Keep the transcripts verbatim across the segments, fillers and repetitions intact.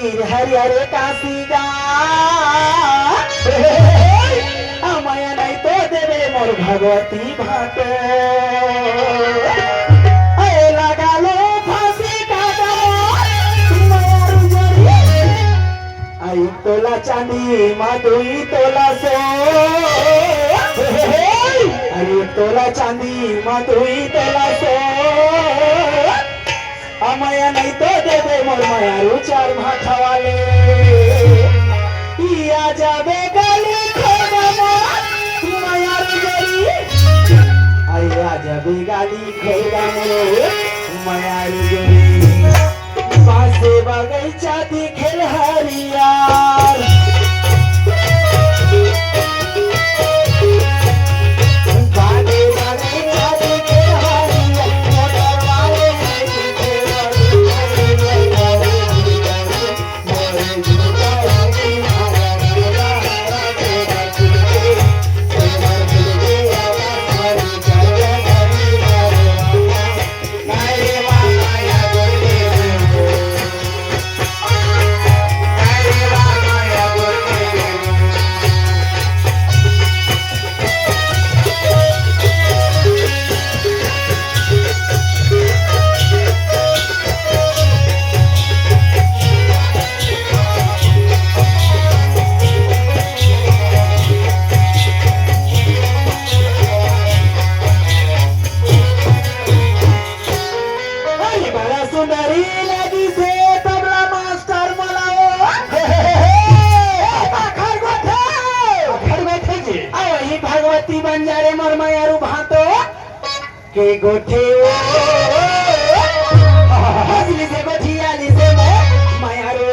हरियर काशी गा, मया नहीं तो देबे मोर भगवती भाटो। ए लगा लो फांसी का दम, मया रुजरी। आ एक तोला चांदी मा दुई तोला सो, आ एक तोला चांदी मा दुई तोला सो। अमया नहीं तो देबे मोर मयारू चार भाठा वाले। ई आ जाबे गाली खोदा मोर मयारू जोरी। आई आ जाबे गाली खोदा मोर मयारू जोरी। बासे बगैचा दिखेल हरियर। अरे बड़ा सुंदरी लगी से तबला मास्टर मोला ओ। हे, हे, हे, हे, आखर गोठे। आखर गोठे जी। आ वही भगवती बंजारे मोर मयारू भाटो। के गोठे ओ। हंसली से गोठियाली से मोर मयारू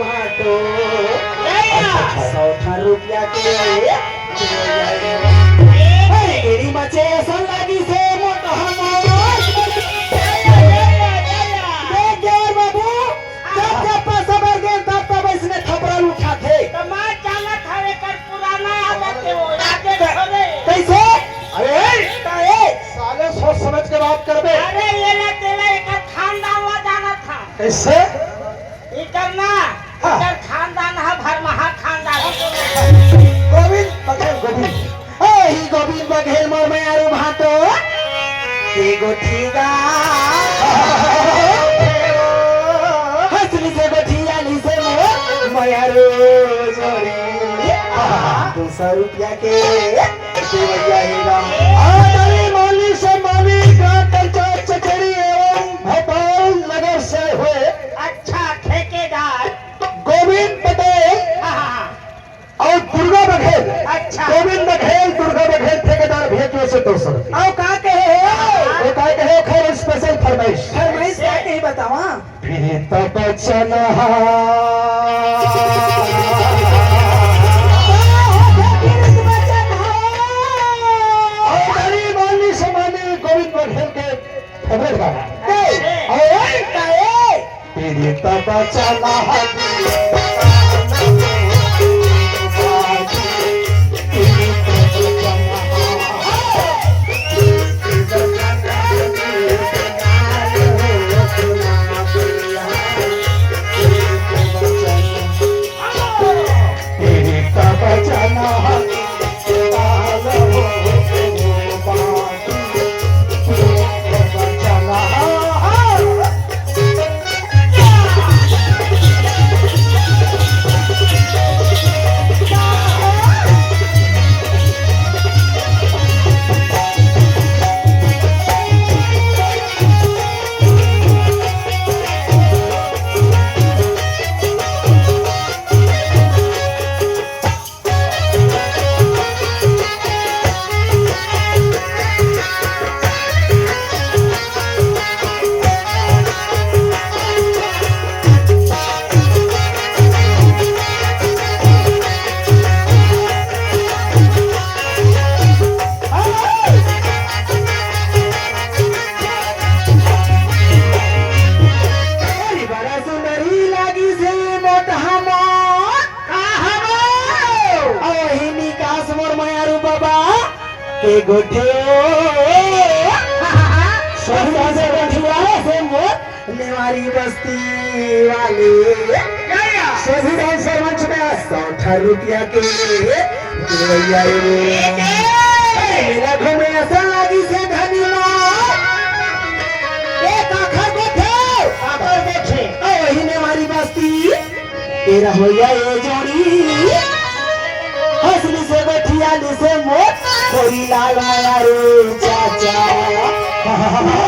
भाटो। सौ रुपया के अरे, गेड़ी मचे असन लागिस हे मोटहा मोर। देख देवर बाबू, जब जब पैसा बर गेन, तब तब अइसने थपरा उठाथे। त मैं जानत हवे, एकर पुराना आदत हे, वो आगे छोड़े। कैसे? अरे, काहे? साले सोच समझ के बात करबे। अरे, ये ना तेला एकर खानदान ला जानत हा। कैसे? इकर ना, हाँ। इकर खानदान ह भरमहा खानदान। गोविंद बघेल, गोविंद। ए, ही गोविंद बघेल मोर मयारू भाटो। के गोठी गा। हंसली से गोठियाली से मोर मयारू जोरी। दो सौ रुपया के देवैया हे गा। आदरणीय माननीय सम्मानित ग्राम पंचायत चचेरी एवं भोपाल नगर से हुए अच्छा, ठेकेदार। गोविंद पटेल हाँ, हाँ, हाँ। और दुर्गा बघेल। अच्छा। गोविंद बघेल, दुर्गा बघेल, ठेकेदार भैया की ओर से दो सौ रुपये। और का कहे हो? वो का कहे हो, खैर, स्पेशल फरमाइश। फरमाइश का कहे बतावा? प्रीत बचन हा। और बड़ी माननीय सम्माननीय गोविंद बघेल के फेवरेट गाना। ए, ए, ए, ए। प्रीत बचन हा। अरे बड़ा सुंदरी लागिस हे मोटहा मोर। का हवो? अहो, ही निकास मोर मयारू बाबा के गोठे ओ। ससुर से गोठिया से मोर नेवारी बस्ती वाले। जय रुपया के देवइया ए। अरे, मेला घूमे असन लागिस हे धनी मा। ए, काखर देथे? काखर देथे? ओ, वही ने हमारी बस्ती। ए रहोइया ए जोड़ी। हंसली से गोठियाली से मोर, होरी लाल माया रे चाचा।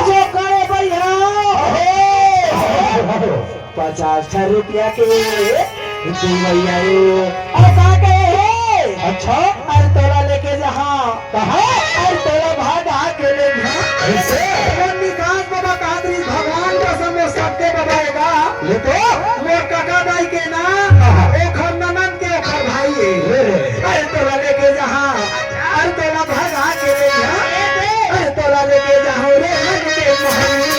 जो करे भैया। पचास ठन रुपया के देवइया रे। अउ का कहे हे? अच्छा। अरे तोला लेके जहाँ। कहाँ? अरे तोला भागा के ले जहाँ। कैसे? वो निकास बाबा कहत रहिस, भगवान कसम, वो सबके बाबा एगा। ले तो। मोर कका दाई के ना, कहाँ? ओखर ननद के ओखर भाई हे। ले रे। अरे तोला लेके जहाँ। अरे तोला भगा के ले जहाँ। अरे तोला लेके जहाँ रे मन के मोहनी।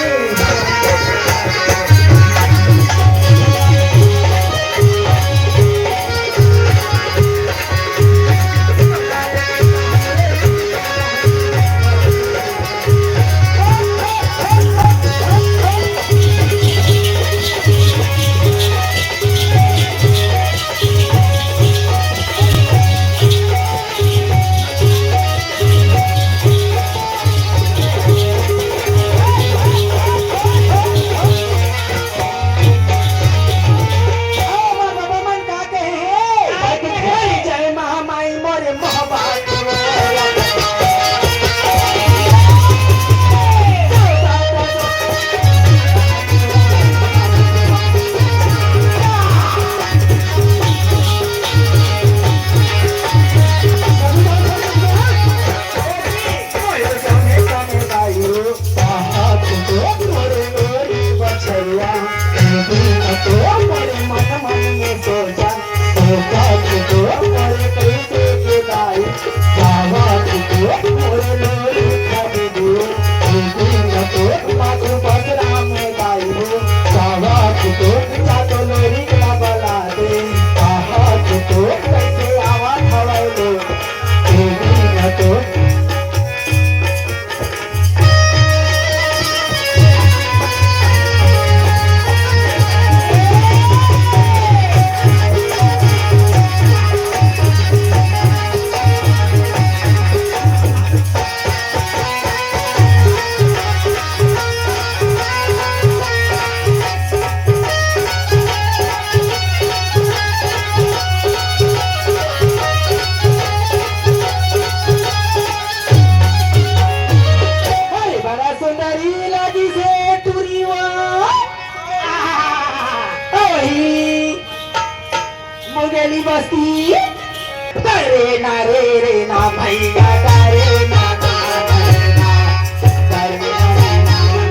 जय महामाई मोरे मोहबा। अरे बड़ा सुंदरी लागिस हे टुरी वा। ओही मुंगेली बस्ती। करे ना रे, रे ना भैया, करे ना, करे ना, करे ना, करे ना, करे ना, करे ना,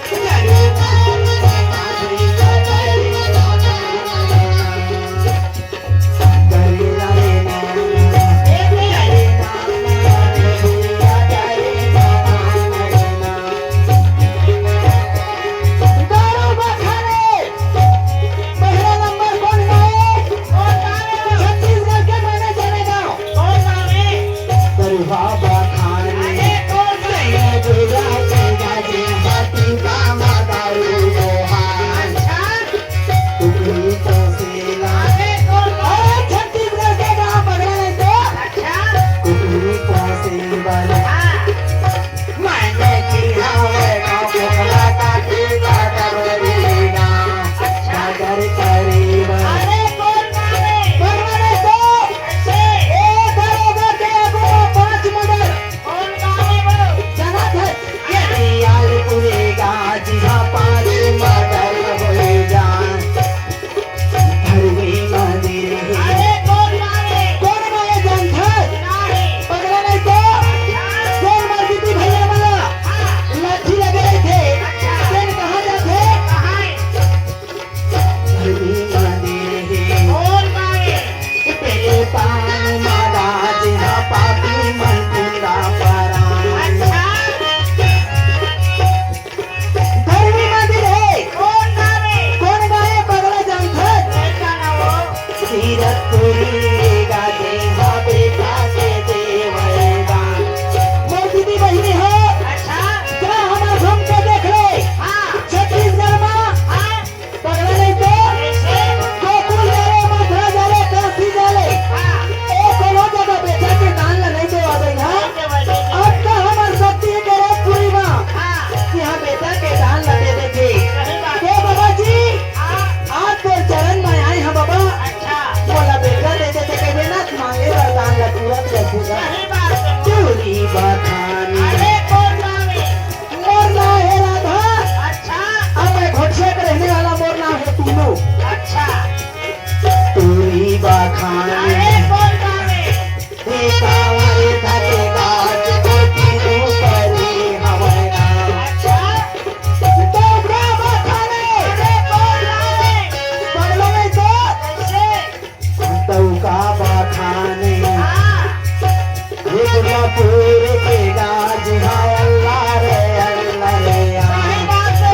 करे ना, करे ना, करे ना। पहला नंबर कौन गाए? छत्तीसगढ़ के माने जाने गाँव। करुहा बखान में। अच्छा। कुकरी पोसे ला। अरे, कौन? अरे, छत्तीसगढ़ के गाँव पकड़ा नहीं तो। अच्छा। कुकरी पोसे वाला। हाँ। मैंने की हवे गाँव कोकला काटी का डबरी गाँव। अच्छा। डगर करे बर। अरे, कौन गाँव है? पकड़ा नहीं तो। कैसे? ए, दरोगा के एगो पाँच मर्डर। कौन गाँव है वो? जनाथन। ये दयालपुरे गाँव जिहाँ पाँच मर्डर होए जान। धर्मी मंदिर हे। अरे, कौन गाँव है? कौन गाँव है जानथस? नहीं। पगला नहीं तो। अच्छा। कौन मार दीदी भैया वाला? हाँ। लाठी लगे रहिथे। अच्छा। तेन कहाँ जाथे? कहाँ है? धर्मी मंदिर हे। कौन गाँव है? पहले पान माला जिहाँ पापी मन पूरा परान। अच्छा। धर्मी मंदिर हे। कौन गाँव हे? कौन गाँव हे? पगला जानथस? ऐसा ना हो। कीरतपुरी गाँव हे, हाँ बेटा के देवल गाँव। मोर दीदी बहिनी हो। अच्छा। जा हमर घूम के देख ले। हाँ। छत्तीसगढ़ मा। हाँ। पगला नहीं तो। कैसे? गोकुल जाले, मथुरा जाले, काशी जाले, अरे, कौन गावे? ए कांवर धरे गाज गोतिनु करी हवय ना। अच्छा। तो का बखाने? अरे, कौन गावे? पढ़ लो नहीं तो। कैसे? तो का बखाने? हाँ। ये दुर्गापुर के गाज है, अल्लाह रे, अल्लाह रे, सही बात है।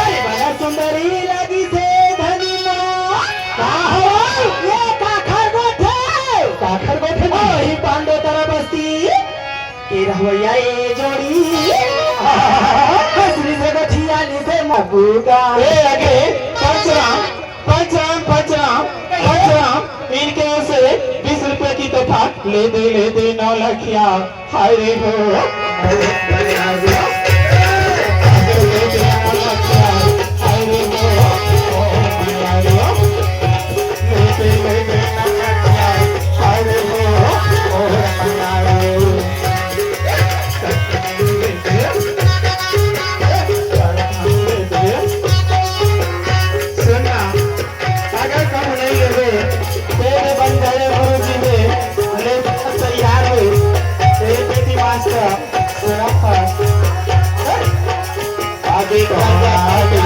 अरे बड़ा सुंदरी लगी से धनी माँ। का हो? ये काखर गोठे। काखर गोठे नहीं। ओही पांडो तरा बस्ती। के रहवैया ए जोड़ी। हंसरी से गठिया ली से मबूगा। ए अगे, पंचराम, पंचराम, पंचराम, पंचराम, इनके ओर से बीस रुपए की तोहफा। ले दे, ले दे, नौ लखिया। हाय रे हो। सुन ना, अगर कम नहीं लेबे, तेरे बन गए गुरु जी में, ले तैयार हो, तेरे बेटी मास्टर, सुना था। आगे कौन आगे?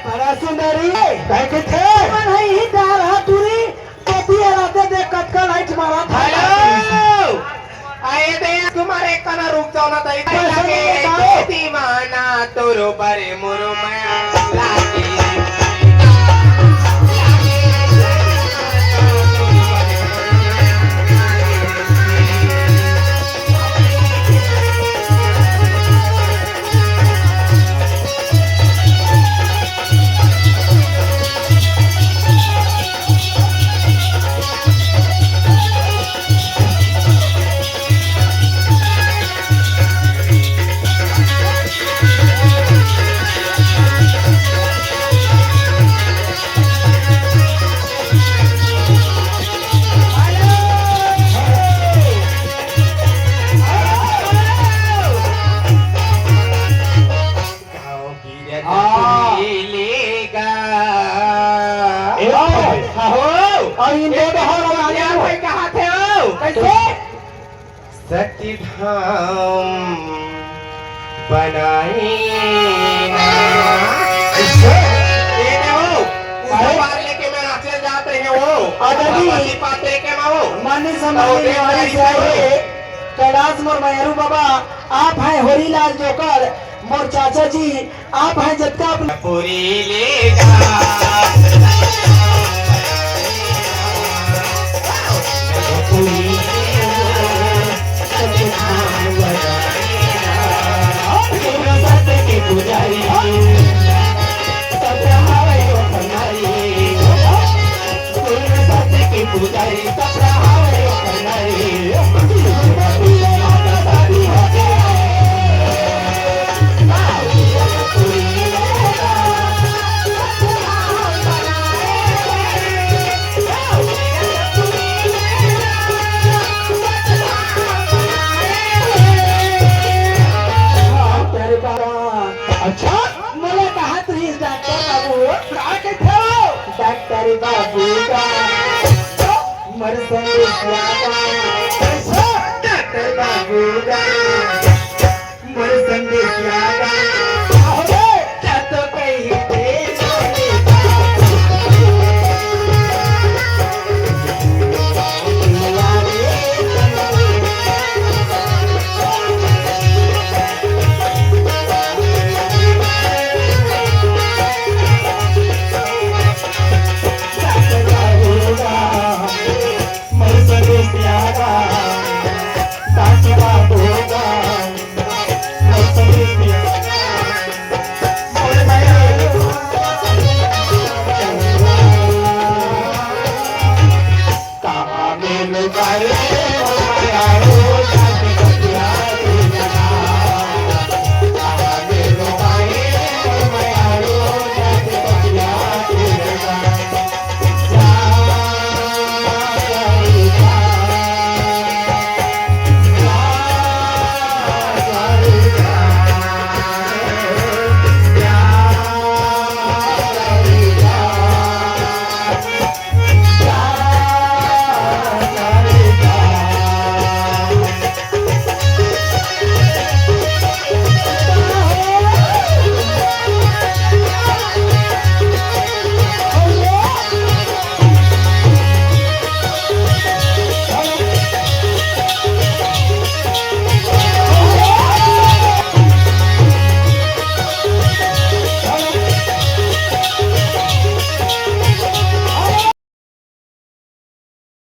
बड़ा सुंदरी, काहे के थे? मन है ही डार हा टूरी, टोपी हराते दे कतका लाइट मारा था। हेलो, आए दे तुम्हारे कना रुक जाओ ना ताई। बस लगे ये बताओ। दीवाना तोरो बरे मोरो माया लागे। गाँव की हाँ। रजपुरी लेगा। ए, आओ। हाँ, हो। और इन दो ए, तो हो रहा है। क्या भाई कहाँ थे हो? कैसे? सती धाम बनाए ना। कैसे? ये क्या हो? उसको अरे। मार लेके मैं राक्षस जात रहे हो। आ, दादी। बाबा की पात्र के माँ हो। मानी तो समानी देख वाली रही से हो। है। कैलाश मोर मैरू बाबा, आप हैं होरीलाल जोकर, मोर चाचा जी, आप हैं जतका अपने पूरी ले जा। बेटा, मर संग श्यामा